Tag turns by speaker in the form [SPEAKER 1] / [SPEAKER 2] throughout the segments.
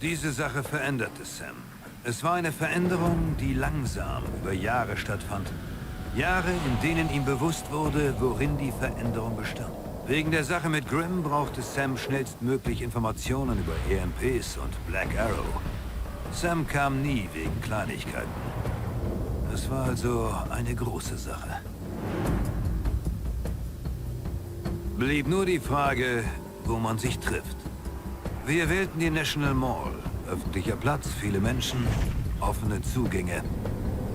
[SPEAKER 1] Diese Sache veränderte Sam. Es war eine Veränderung, die langsam über Jahre stattfand. Jahre, in denen ihm bewusst wurde, worin die Veränderung bestand. Wegen der Sache mit Grim brauchte Sam schnellstmöglich Informationen über EMPs und Black Arrow. Sam kam nie wegen Kleinigkeiten. Es war also eine große Sache. Blieb nur die Frage, wo man sich trifft. Wir wählten die National Mall. Öffentlicher Platz, viele Menschen, offene Zugänge.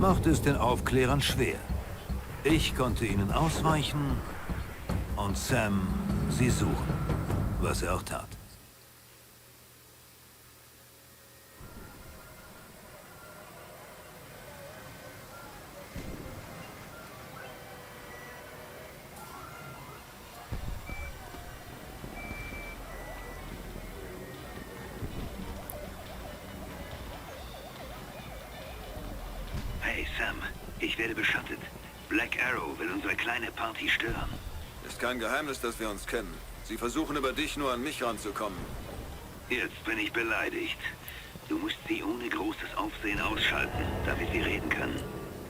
[SPEAKER 1] Machte es den Aufklärern schwer. Ich konnte ihnen ausweichen und Sam sie suchen, was er auch tat. Hey Sam, ich werde beschattet. Black Arrow will unsere kleine Party stören.
[SPEAKER 2] Ist kein Geheimnis, dass wir uns kennen. Sie versuchen über dich nur an mich ranzukommen.
[SPEAKER 1] Jetzt bin ich beleidigt. Du musst sie ohne großes Aufsehen ausschalten, damit wir reden können.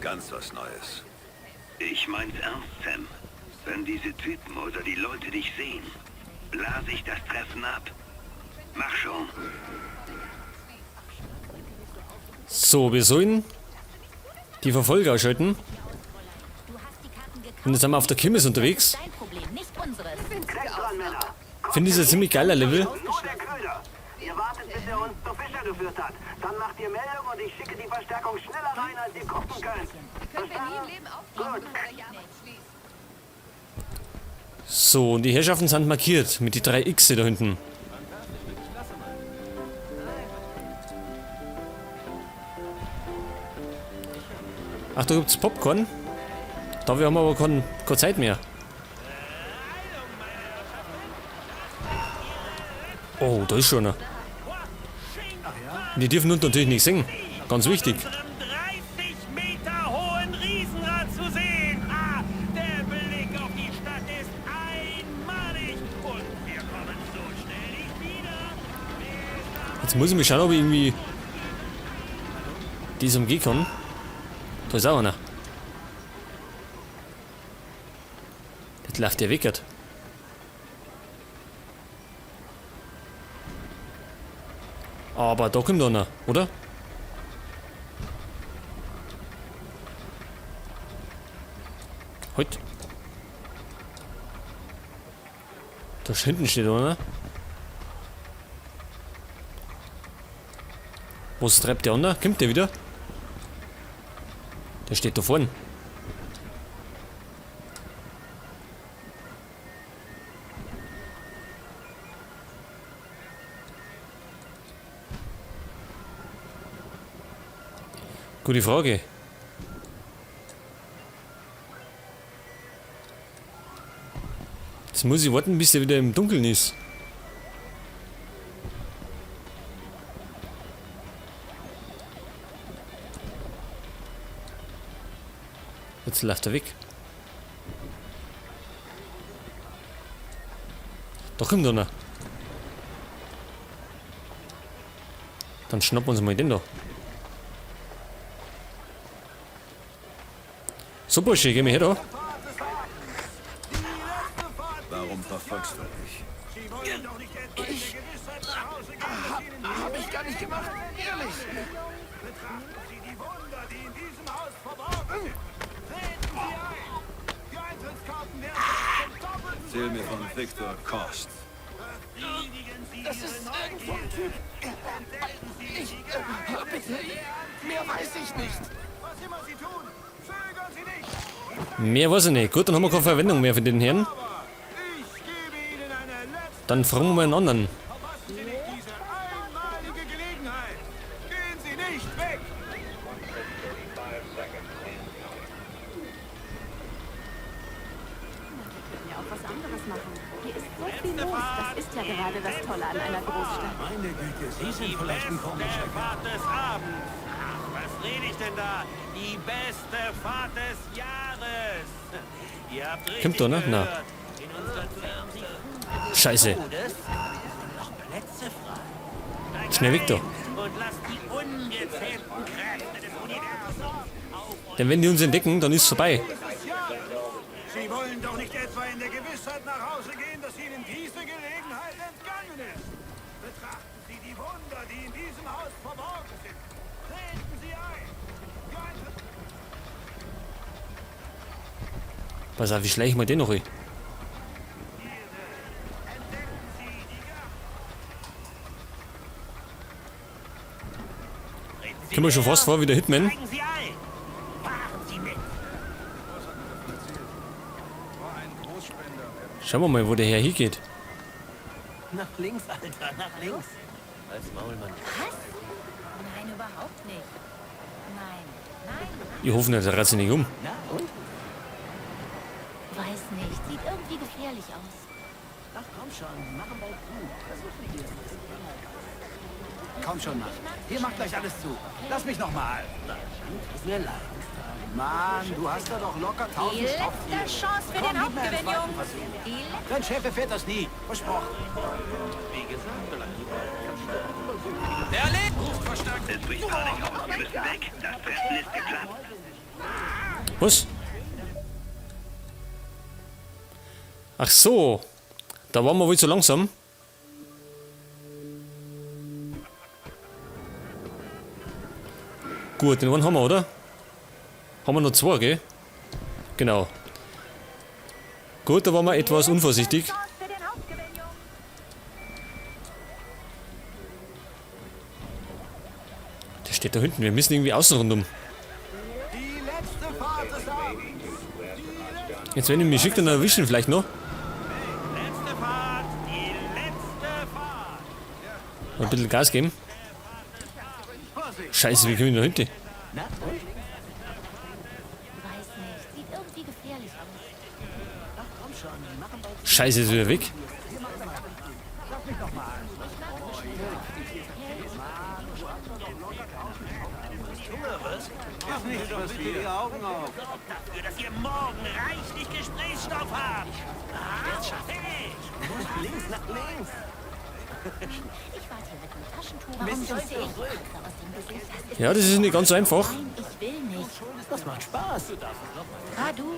[SPEAKER 2] Ganz was Neues.
[SPEAKER 1] Ich mein's ernst, Sam. Wenn diese Typen oder die Leute dich sehen, blase ich das Treffen ab. Mach schon.
[SPEAKER 3] So, wir sollen die Verfolger ausschalten. Und jetzt sind wir auf der Kirmes unterwegs. Finde ich ein ziemlich geiler Level.
[SPEAKER 4] Nur der Köder. Ihr wartet, bis er uns zu Fischer geführt hat. Dann macht ihr Meldung und ich schicke die Verstärkung schneller rein, als ihr gucken könnt. Gut.
[SPEAKER 3] So, und die Herrschaften sind markiert mit die 3 X da hinten. Ach, da gibt's Popcorn. Da wir haben aber keine Zeit mehr. Oh, da ist schon einer. Die dürfen uns natürlich nicht singen. Ganz wichtig.
[SPEAKER 5] Unserem 30 Meter hohen Riesenrad zu sehen. Ah, der Blick auf die Stadt ist einmalig. Und wir kommen so schnell nicht wieder.
[SPEAKER 3] Jetzt muss ich mal schauen, ob ich irgendwie das umgehen kann. Da ist auch einer. Jetzt läuft der weg. Aber da kommt einer, oder? Halt. Da hinten steht einer. Was treibt der an? Kommt der wieder? Der steht da vorne. Gute Frage. Jetzt muss ich warten, bis der wieder im Dunkeln ist. Jetzt läuft er weg. Da kommt einer. Dann schnappen wir uns mal den da. So, Bursche, geh mal her da.
[SPEAKER 2] Warum verfolgst du mich?
[SPEAKER 6] Ich hab ich gar nicht gemacht, ehrlich.
[SPEAKER 5] Betrachten Sie die Wunder, die in diesem Haus verborgen sind. Treten Sie ein. Die Eintrittskarten werden zum doppelten
[SPEAKER 2] Erzähl mir von Victor Cost.
[SPEAKER 5] Befriedigen Sie
[SPEAKER 6] Das
[SPEAKER 5] Ihre
[SPEAKER 6] ist irgend so ein
[SPEAKER 5] Neugierde.
[SPEAKER 6] Typ.
[SPEAKER 5] Entdecken Sie
[SPEAKER 6] Ich,
[SPEAKER 5] die Geheimnisse
[SPEAKER 6] bitte, mehr weiß ich nicht.
[SPEAKER 5] Was immer Sie tun, zögern Sie nicht.
[SPEAKER 3] Mehr weiß ich nicht. Gut, dann haben wir keine Verwendung mehr für den Herrn.
[SPEAKER 5] Aber ich gebe Ihnen eine letzte
[SPEAKER 3] Dann fragen wir mal einen anderen.
[SPEAKER 5] Verpassen Sie nicht diese einmalige Gelegenheit. Gehen Sie nicht weg.
[SPEAKER 7] Wir können ja auch was anderes machen. Hier ist so viel los. Das ist ja gerade das Tolle an einer Großstadt.
[SPEAKER 5] Meine Güte, Sie sind die vielleicht ein komischer Fahrt des Abends. Ach, was rede ich denn da? Die beste Fahrt des Jahres. Ihr habt richtig
[SPEAKER 3] Kommt doch, ne? Na.
[SPEAKER 5] gehört. In unserer
[SPEAKER 3] Scheiße.
[SPEAKER 5] Todes sind noch Plätze frei.
[SPEAKER 3] Schnell weg da.
[SPEAKER 5] Und lasst die ungezähmten Kräfte des Universums auf
[SPEAKER 3] Denn wenn die uns entdecken, dann ist es vorbei.
[SPEAKER 1] Sie wollen doch nicht etwa in der Gewissheit nach Hause gehen, dass Ihnen diese Gelegenheit entgangen ist. Betrachten Sie die Wunder, die in diesem Haus verborgen sind. Treten Sie ein. Die Eintritt-
[SPEAKER 3] Pass auf, wie schleichen wir den noch rein?
[SPEAKER 1] Entdecken Sie die Garten.
[SPEAKER 3] Kommen wir schon fast vor wie der Hitman.
[SPEAKER 5] Steigen Sie ein! Fahren Sie mit!
[SPEAKER 3] Schauen wir mal, wo der Herr hingeht.
[SPEAKER 4] Nach links, Alter, nach links.
[SPEAKER 7] Was? Nein, überhaupt nicht. Nein, nein.
[SPEAKER 3] Ich hoffe nicht, der reißt sich nicht um.
[SPEAKER 4] Na und?
[SPEAKER 7] Weiß nicht. Sieht irgendwie gefährlich aus.
[SPEAKER 4] Ach komm schon, machen bald zu. Versuch nicht erst. Komm schon, Mann. Hier macht gleich alles zu. Lass mich noch mal. Tut mir leid. Mann, du hast da doch locker
[SPEAKER 7] Die
[SPEAKER 4] 1000
[SPEAKER 7] letzte Chance für
[SPEAKER 4] Komm,
[SPEAKER 7] den
[SPEAKER 4] gib mir einen
[SPEAKER 7] Hauptgewinn,
[SPEAKER 4] zweiten
[SPEAKER 7] Jungs.
[SPEAKER 4] Versuch.
[SPEAKER 7] Die letzte.
[SPEAKER 4] Dein Chef erfährt das nie. Versprochen.
[SPEAKER 3] Was? Ach so. Da waren wir wohl zu langsam. Gut, den einen haben wir, oder? Haben wir noch zwei, gell? Genau. Gut, da waren wir etwas unvorsichtig.
[SPEAKER 7] Chance für den Hauptgewinn, Jungs.
[SPEAKER 3] Der steht da hinten. Wir müssen irgendwie außen rundum.
[SPEAKER 4] Die letzte Fahrt des Abends.
[SPEAKER 3] Jetzt, wenn ich mich schickt, dann erwischen vielleicht noch.
[SPEAKER 5] Letzte Fahrt! Die letzte Fahrt!
[SPEAKER 3] Ein bisschen Gas geben. Scheiße, wie kommen wir da hinten?
[SPEAKER 4] Na und?
[SPEAKER 7] Weiß nicht. Sieht irgendwie gefährlich aus.
[SPEAKER 4] Ach komm schon, machen bald
[SPEAKER 3] Scheiße, ist wieder weg.
[SPEAKER 4] die Augen auf.
[SPEAKER 5] Sorgt dafür, dass ihr morgen reichlich Gesprächsstoff habt! Ah, hey!
[SPEAKER 4] Links, nach links.
[SPEAKER 7] Ich warte hier mit dem Taschentuch. Warum sollte ich? Wasser aus dem Gesicht. Das ist
[SPEAKER 3] Ja, das ist nicht ganz so einfach.
[SPEAKER 7] Nein, ich will nicht.
[SPEAKER 4] Das macht Spaß.
[SPEAKER 7] Fahr du.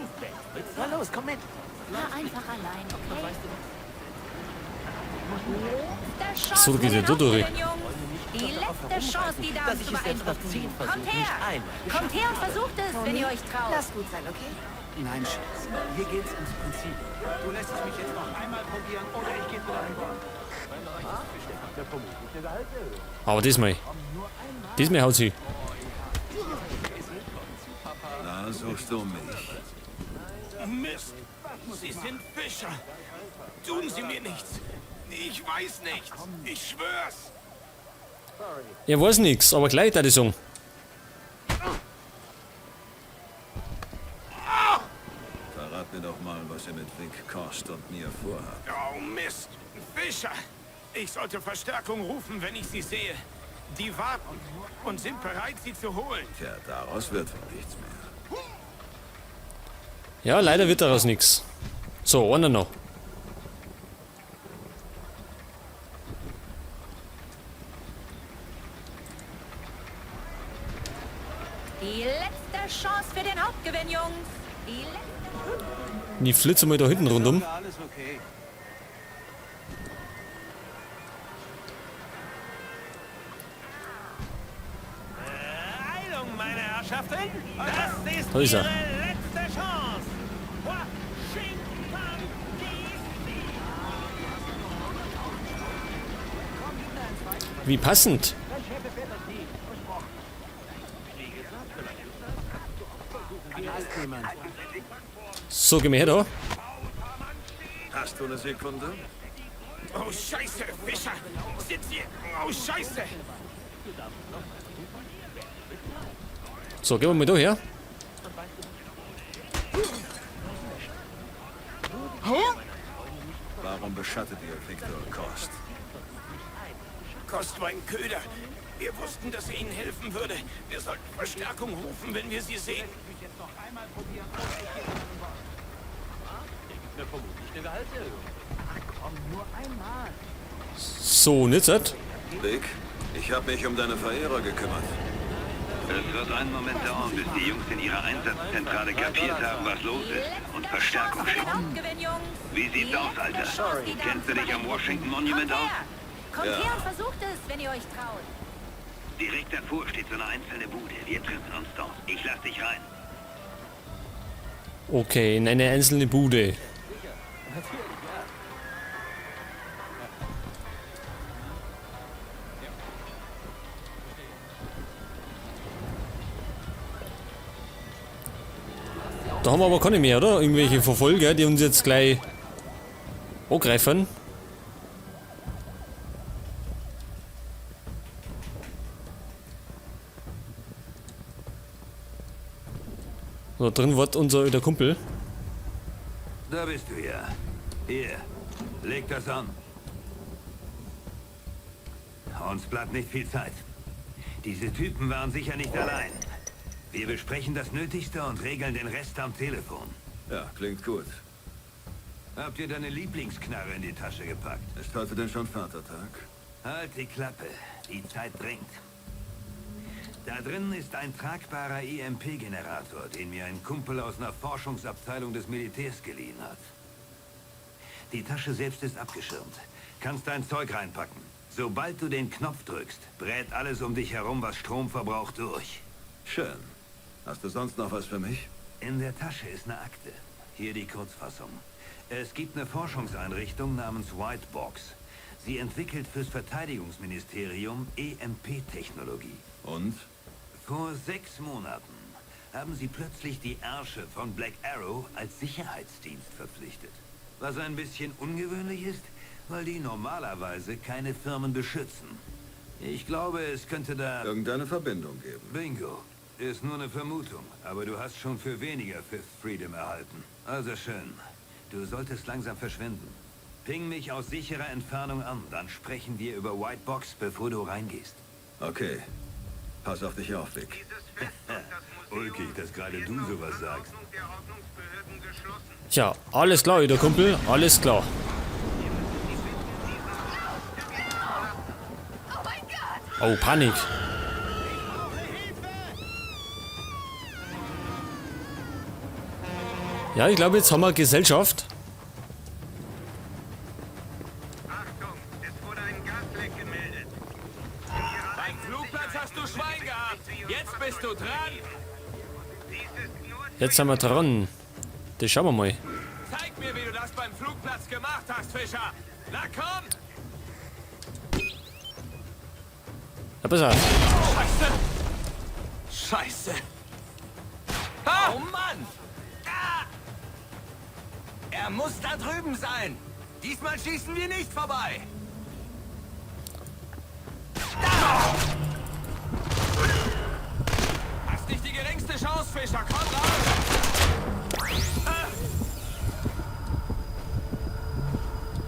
[SPEAKER 4] Na los, komm mit.
[SPEAKER 7] Fahr einfach allein, okay? Letzte Chance
[SPEAKER 3] So, geht
[SPEAKER 7] für
[SPEAKER 3] der
[SPEAKER 7] den
[SPEAKER 3] da durch.
[SPEAKER 7] Hauptgewinn, Jungs. Die letzte Chance, die Damen
[SPEAKER 4] Dass
[SPEAKER 7] zu
[SPEAKER 4] ich es selbst nach
[SPEAKER 7] beeindrucken.
[SPEAKER 4] 10 Versuchen
[SPEAKER 7] Kommt her!
[SPEAKER 4] nicht einmal
[SPEAKER 7] Kommt her und versucht es, wenn ihr euch traut.
[SPEAKER 8] Lass gut sein, okay?
[SPEAKER 4] Nein, Schatz. Hier geht's ums Prinzip. Du lässt es mich jetzt noch einmal probieren oder ich gehe zu deinem Bord.
[SPEAKER 3] Aber diesmal. Diesmal haut sie.
[SPEAKER 2] Da suchst du mich.
[SPEAKER 6] Mist! Sie sind Fischer! Tun Sie mir nichts! Ich weiß nichts! Ich schwör's!
[SPEAKER 3] Er weiß nichts, aber gleich da die sagen.
[SPEAKER 2] Verrat mir doch mal, was ihr mit Vic Kost und mir vorhabt.
[SPEAKER 6] Oh Mist! Fischer! Ich sollte Verstärkung rufen, wenn ich sie sehe. Die warten und sind bereit, sie zu holen.
[SPEAKER 2] Tja, daraus wird wohl nichts mehr.
[SPEAKER 3] Ja, leider wird daraus nichts. So, einer noch.
[SPEAKER 7] Die letzte Chance für den Hauptgewinn, Jungs. Die letzte.
[SPEAKER 3] Ich flitze mal da hinten rundum.
[SPEAKER 4] Alles okay.
[SPEAKER 5] Eilung, meine Herrschaften! Das ist
[SPEAKER 3] Da ist er.
[SPEAKER 5] Ihre letzte Chance! Washington, D.C.
[SPEAKER 3] Wie passend. So, geh mal her da.
[SPEAKER 2] Hast du eine Sekunde?
[SPEAKER 6] Oh Scheiße, Fischer! Sind Sie... Oh Scheiße!
[SPEAKER 3] So, gehen wir mal da her.
[SPEAKER 2] Warum beschattet ihr Victor Kost?
[SPEAKER 6] Kost war ein Köder. Wir wussten, dass er Ihnen helfen würde. Wir sollten Verstärkung rufen, wenn wir sie sehen.
[SPEAKER 3] So, und jetzt?
[SPEAKER 2] Vic, Ich habe mich um deine Verehrer gekümmert.
[SPEAKER 1] Es wird einen Moment dauern, bis die Jungs in ihrer Einsatzzentrale kapiert haben, was los ist und Verstärkung schicken. Wie sieht's aus, Alter? Kennst du dich am Washington Monument aus?
[SPEAKER 7] Kommt
[SPEAKER 2] Ja.
[SPEAKER 7] her und versucht es, wenn ihr euch traut.
[SPEAKER 1] Direkt davor steht so eine einzelne Bude. Wir treffen uns dort. Ich lass dich rein.
[SPEAKER 3] Okay, in eine einzelne Bude. Da haben wir aber keine mehr, oder? Irgendwelche Verfolger, die uns jetzt gleich angreifen. So, drin wird unser alter Kumpel.
[SPEAKER 1] Da bist du ja. Hier, leg das an. Uns bleibt nicht viel Zeit. Diese Typen waren sicher nicht allein. Wir besprechen das Nötigste und regeln den Rest am Telefon.
[SPEAKER 2] Ja, klingt gut.
[SPEAKER 1] Habt ihr deine Lieblingsknarre in die Tasche gepackt?
[SPEAKER 2] Ist heute denn schon Vatertag?
[SPEAKER 1] Halt die Klappe. Die Zeit drängt. Da drin ist ein tragbarer EMP-Generator, den mir ein Kumpel aus einer Forschungsabteilung des Militärs geliehen hat. Die Tasche selbst ist abgeschirmt. Kannst dein Zeug reinpacken. Sobald du den Knopf drückst, brät alles um dich herum, was Strom verbraucht, durch.
[SPEAKER 2] Schön. Hast du sonst noch was für mich?
[SPEAKER 1] In der Tasche ist eine Akte. Hier die Kurzfassung. Es gibt eine Forschungseinrichtung namens White Box. Sie entwickelt fürs Verteidigungsministerium EMP-Technologie.
[SPEAKER 2] Und?
[SPEAKER 1] Vor 6 Monaten haben sie plötzlich die Ärsche von Black Arrow als Sicherheitsdienst verpflichtet. Was ein bisschen ungewöhnlich ist, weil die normalerweise keine Firmen beschützen. Ich glaube, es könnte da...
[SPEAKER 2] Irgendeine Verbindung geben.
[SPEAKER 1] Bingo. Ist nur eine Vermutung, aber du hast schon für weniger Fifth Freedom erhalten. Also schön. Du solltest langsam verschwinden. Ping mich aus sicherer Entfernung an, dann sprechen wir über White Box, bevor du reingehst.
[SPEAKER 2] Okay. Pass auf dich auf, Vic.
[SPEAKER 1] Ulkig, dass gerade du sowas sagst.
[SPEAKER 3] Tja, alles klar, alter Kumpel, alles klar. Oh, Panik. Ja, ich glaube, jetzt haben wir Gesellschaft.
[SPEAKER 5] Achtung, es wurde ein Gasleck gemeldet.
[SPEAKER 6] Beim Flugplatz hast du Schwein gehabt. Jetzt bist du dran.
[SPEAKER 3] Jetzt sind wir dran. Das schauen wir mal.
[SPEAKER 6] Zeig mir, wie du das beim Flugplatz gemacht hast, Fischer. Na komm!
[SPEAKER 3] Ja, pass auf.
[SPEAKER 6] Scheiße! Scheiße! Ah!
[SPEAKER 4] Oh Mann! Ah! Er muss da drüben sein! Diesmal schießen wir nicht vorbei!
[SPEAKER 6] Da! Hast nicht die geringste Chance, Fischer. Komm raus! Ah!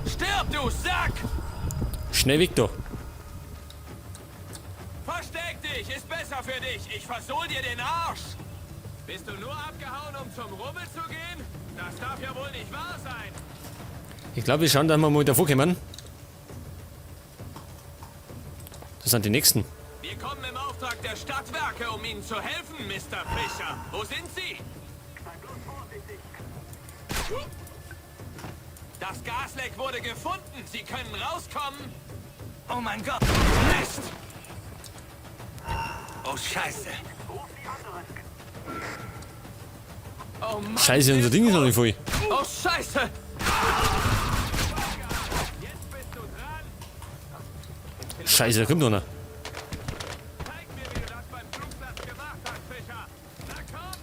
[SPEAKER 6] Stirb, du Sack!
[SPEAKER 3] Schnell weg da.
[SPEAKER 6] Versteck dich, ist besser für dich. Ich versohl dir den Arsch. Bist du nur abgehauen, um zum Rubbel zu gehen? Das darf ja wohl nicht wahr sein.
[SPEAKER 3] Ich glaube, wir schauen, dass wir mal davor kommen. Das sind die nächsten.
[SPEAKER 6] Wir kommen im Auftrag der Stadtwerke, um Ihnen zu helfen, Mr. Fischer. Wo sind Sie? Das Gasleck wurde gefunden. Sie können rauskommen.
[SPEAKER 4] Oh mein Gott! Mist! Oh Scheiße!
[SPEAKER 6] Oh Mann,
[SPEAKER 3] Scheiße, unser Ding ist noch nicht voll.
[SPEAKER 6] Oh Scheiße! Jetzt bist du dran.
[SPEAKER 3] Scheiße, da kommt noch einer.
[SPEAKER 6] Zeig mir, wie du das beim Flugplatz gemacht hast, Fischer. Na komm!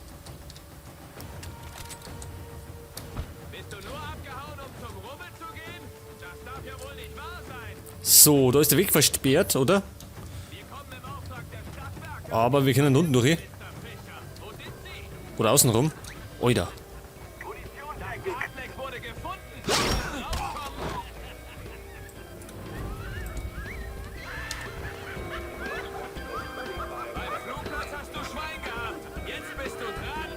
[SPEAKER 6] Bist du nur abgehauen, um zum Rubbel zu gehen? Das darf ja wohl nicht wahr sein.
[SPEAKER 3] So, da ist der Weg versperrt, oder?
[SPEAKER 6] Wir kommen im Auftrag der Stadtwerke,
[SPEAKER 3] Aber wir können unten durch.
[SPEAKER 6] Mr. Fischer. Wo sind Sie?
[SPEAKER 3] Oder außen rum. Oida.
[SPEAKER 6] Dein Gasleck wurde gefunden. Rauskommen. Beim Flugplatz hast du Schwein gehabt. Jetzt bist du dran.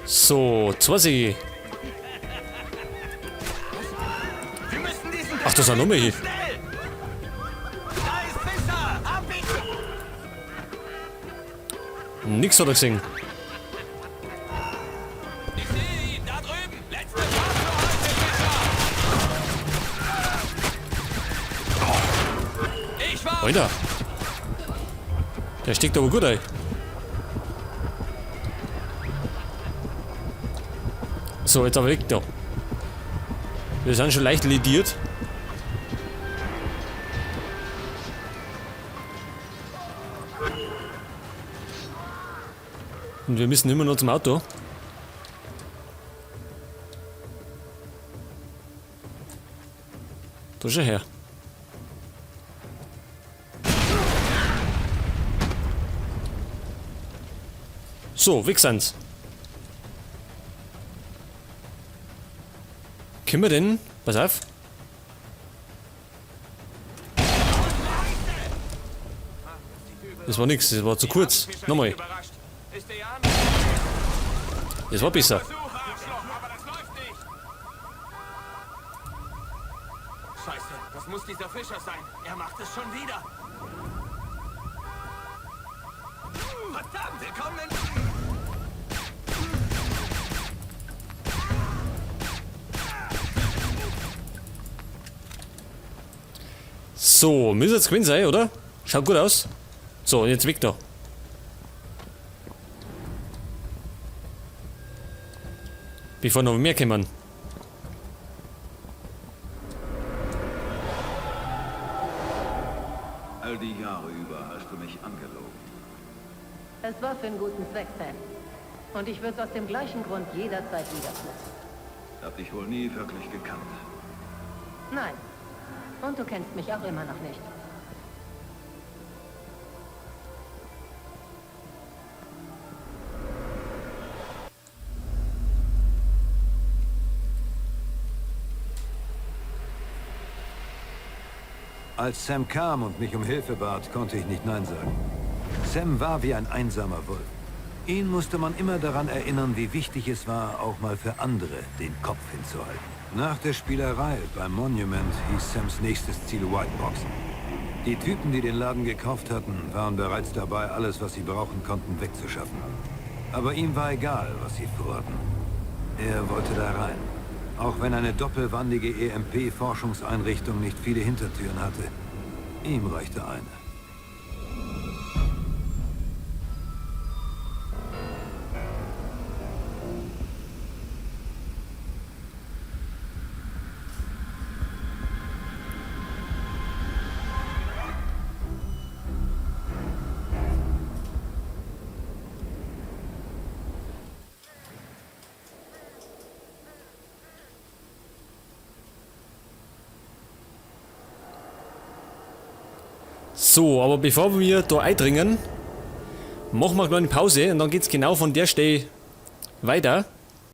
[SPEAKER 3] So, 20.
[SPEAKER 4] Wir müssen diesen
[SPEAKER 3] Ach, das sind noch mehr hier.
[SPEAKER 6] Schnell! Da ist Fischer! Hab ihn!
[SPEAKER 3] Nix hat er gesehen.
[SPEAKER 6] Ich sehe ihn! Da drüben! Letzte Fahrt für heute, Fischer! Ich war...
[SPEAKER 3] Alter. Der steckt aber gut ein. So, jetzt aber weg da. Wir sind schon leicht lediert. Und wir müssen immer noch zum Auto. Da ist er her. So, weg sind's. Können wir denn? Pass auf. Das war nix, das war zu kurz. Nochmal.
[SPEAKER 6] Überrascht. Ist der Jan?
[SPEAKER 3] Das war besser.
[SPEAKER 6] Versuch, Arschloch, aber das läuft nicht. Scheiße, das muss dieser Fischer sein. Er macht es schon wieder. Verdammt, willkommen in...
[SPEAKER 3] So, müsste jetzt gewesen sein, oder? Schaut gut aus. So, und jetzt weg da. Bevor noch mehr kommen.
[SPEAKER 2] All die Jahre über hast du mich angelogen.
[SPEAKER 8] Es war für einen guten Zweck, Sam. Und ich würde es aus dem gleichen Grund jederzeit wieder tun.
[SPEAKER 2] Hab dich wohl nie wirklich gekannt.
[SPEAKER 8] Nein. Und du kennst mich auch immer noch nicht.
[SPEAKER 1] Als Sam kam und mich um Hilfe bat, konnte ich nicht Nein sagen. Sam war wie ein einsamer Wolf. Ihn musste man immer daran erinnern, wie wichtig es war, auch mal für andere den Kopf hinzuhalten. Nach der Spielerei beim Monument hieß Sams nächstes Ziel White Box. Die Typen, die den Laden gekauft hatten, waren bereits dabei, alles, was sie brauchen konnten, wegzuschaffen. Aber ihm war egal, was sie vorhatten. Er wollte da rein. Auch wenn eine doppelwandige EMP-Forschungseinrichtung nicht viele Hintertüren hatte. Ihm reichte eine.
[SPEAKER 3] So, aber bevor wir da eindringen, machen wir eine kleine Pause und dann geht's genau von der Stelle weiter.